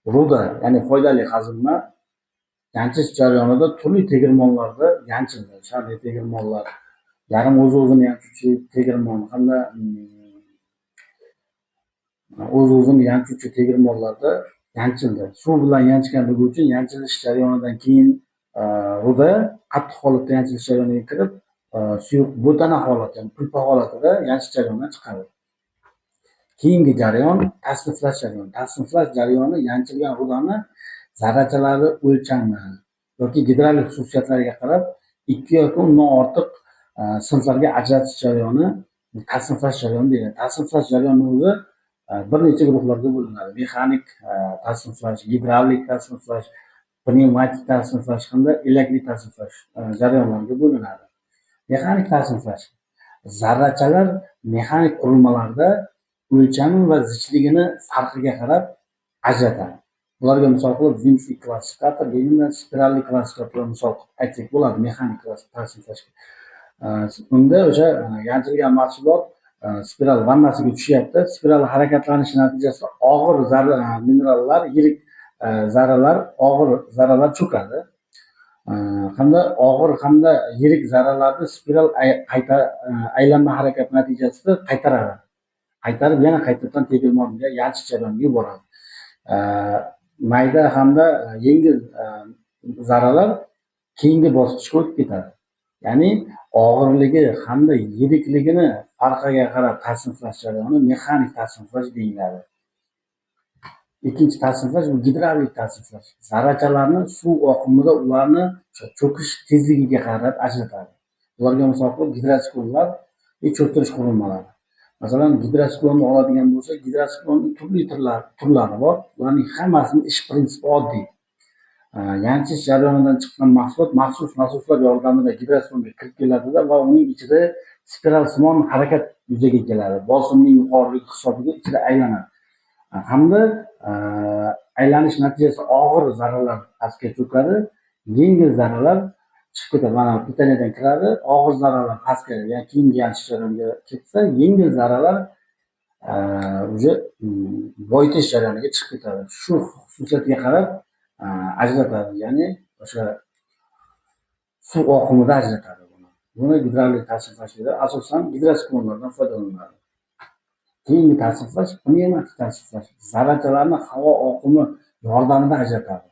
Ruda, ya'ni foydali qazilma yanchish jarayonida turli tegirmonlarda yanchildi. Sharli tegirmonlar, yarim o'z-o'zini yanchuvchi tegirmon hamda o'z-o'zini yanchuvchi tegirmonlarda yanchildi. Suv bilan yanchganligi uchun yanchilish jarayonidan keyin ruda qattiq holatda yanchilish jarayoniga kirib, suyuq bo'tana holati, ya'ni pulpa holatida yanchish jarayonidan chiqadi. Keyingi jarayon tasniflash jarayoni. Tasniflash jarayoni yanchilgan rudani zarrachalari o'lchami yoki gidravlik xususiyatlariga qarab ikki yoki undan ortiq sinflarga ajratish jarayoni tasniflash jarayoni deyiladi. Tasniflash jarayoni o'zi bir necha guruhlarga bo'linadi. Mexanik tasniflash, gidravlik tasniflash, pnevmatik tasniflash hamda elakli tasniflash jarayonlariga bo'linadi. Mexanik tasniflash zarrachalar mexanik qurilmalarda o'lchami va zichligini farqiga qarab ajratadi. Bularga misol qilib Vimsli klassifikator, spiralli klassifikatorlar misol qilib aytsak bo'ladi mexanik tasniflashga. Unda o'sha yanchilgan mahsulot spiral vannasiga tushyapti. Spiral harakatlanishi natijasida og'ir zarra minerallar, yirik zarralar, og'ir zarralar cho'kadi. Hamda og'ir hamda yirik zarralarni spiral qayta aylanma harakat natijasida qaytaradi. Qaytarib yana qaytadan tegirmonga yanchish jarayoniga yuboradi. Mayda hamda yengil zarralar keyingi bosqichga o'tib ketadi. Ya'ni og'irligi hamda yirikligini farqiga qarab tasniflash jarayoni mexanik tasniflash deyiladi. Ikkinchi tasniflash bu gidravlik tasniflash. Zarrachalarni suv oqimida ularni cho'kish tezligiga qarab ajratadi. Bularga misol qilib gidrotsiklonlar va cho'ktirish qurilmalari. Masalan, gidrotsiklonni oladigan bo'lsak, gidrotsiklonning turli turlari bor. Ularning hammasining ish prinsipi oddiy. Yanchish jarayonidan chiqqan mahsulot maxsus nasoslar yordamida gidrotsiklonga kirib keladida va uning ichida spiralsimon harakat yuzaga keladi. Bosimning yuqoriligi hisobiga ichida aylanadi. Hamda aylanish natijasida og'ir zarralar pastga cho'kadi, yengil zarralar chiqib ketadi. Mana pitaniyadan kiradi, og'ir zarralar pastga, ya'ni keyingi yanchish jarayoniga ketsa, yengil zarralar уже boyitish jarayoniga chiqib ketadi. Shu xususiyatga qarab ajratadi, ya'ni o'sha suv oqimida ajratadi buni. Buni gidravlik tasniflash deyiladi. Asosan gidrotsiklonlardan foydalaniladi. Keyingi tasniflash pnevmatik tasniflash. Zarrachalarni havo oqimi yordamida ajratadi.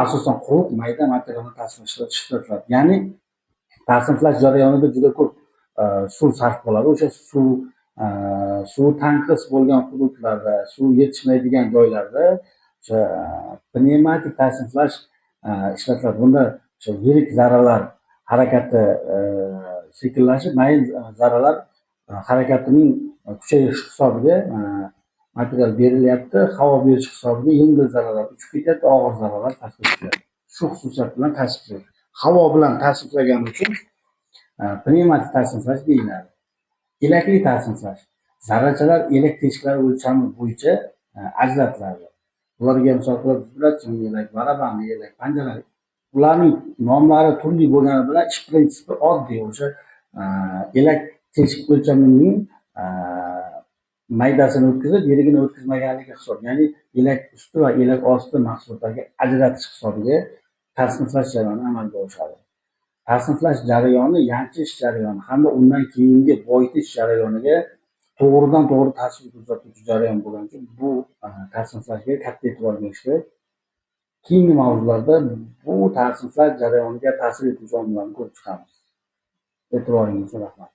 Asosan quruq mayda materialni tasniflashda ishlatiladi. Ya'ni tasniflash jarayonida juda ko'p suv sarf bo'ladi. O'sha suv tanqis bo'lgan hududlarda, suv yetishmaydigan joylarda o'sha pnevmatik tasniflash ishlatiladi. Bunda o'sha yirik zarralar harakati sekinlashib, mayin zarralar harakatining kuchayishi hisobiga material berilyapti. Havo berish hisobiga yengil zarralar uchib ketyapti, og'ir zarralar pastga tushyapti. Shu xususiyat bilan tasniflaydi. Havo bilan tasniflagani uchun pnevmatik tasniflash deyiladi. Elakli tasniflash. Zarrachalar elak teshiklari o'lchami bo'yicha ajratiladi. Bularga misol qilib vibratsion elak, barabanli elak, panjalar. Ularning nomlari turli bo'lgani bilan ish prinsipi oddiy. O'sha elak teshik o'lchamining maydasini o'tkazib, yirigini o'tkazmaganligi hisob. Ya'ni elak usti va elak osti mahsulotlarga ajratish hisobiga tasniflash jarayoni amalga oshadi. Tasniflash jarayoni yanchish jarayoni hamda undan keyingi boyitish jarayoniga to'g'ridan to'g'ri ta'sir ko'rsatuvchi jarayon bo'lgani uchun bu tasniflashga katta e'tibor berish kerak. Keyingi mavzularda bu tasniflash jarayoniga ta'sir etuvchi omillarni ko'rib chiqamiz. E'tiboringizga rahmat.